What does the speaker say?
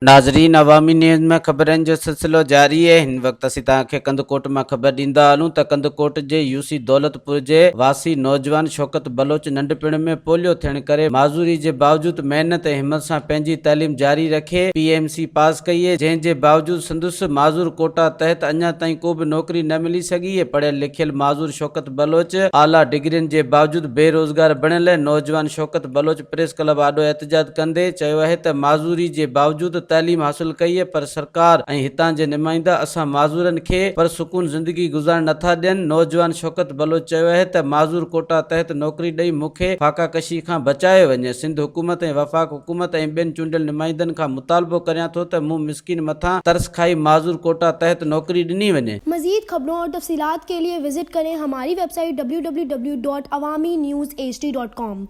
ناظرين عوامي نيوز ۾ خبرن جو سلسلو جاري اهي هن وقت اسين توهان کي ڪنڌڪوٽ مان خبر ڏيندا هلون ته ڪنڌڪوٽ جي يو سي دولتپور جي واسي نوجوان شوڪت بلوچ ننڍپڻ ۾ پوليو ٿيڻ ڪري معذوري جي باوجود محنت ۽ همت سان پنهنجي تعليم جاري رکي پي ايم سي پاس ڪئي جنهن جي باوجود سندس معذور ڪوٽا تحت اڃا تائين ڪو به نوڪري نه ملي سگهي اهي پڙهيل لکيل معذور شوڪت بلوچ اعليٰ ڊگرين جي باوجود بي روزگار بڻيل نوجوان شوڪت بلوچ پريس ڪلب آڏو احتجاج ڪندي چيو آهي ته معذوري جي باوجود تعليم حاصل ڪئي پر سرڪار ۽ هتان جي نمائندا اسان معذورن کي پر سڪون زندگي گذارڻ نٿا ڏين، نوجوان شوڪت بلوچ چيو آهي ته معذور ڪوٽا تحت نوڪري ڏئي مون کي فاقا ڪشي کان بچايو وڃي، سنڌ حڪومت ۽ وفاق حڪومت ۽ ٻين چونڊيل نمائندن کان مطالبو ڪريان ٿو ته مون مسڪين مٿان ترس کائي معذور ڪوٽا تحت نوڪري ڏني وڃي. مزيد خبرون اور تفصيلات کے لئے وزٽ ڪرين ھماري web site www.awamiNewsHD.com.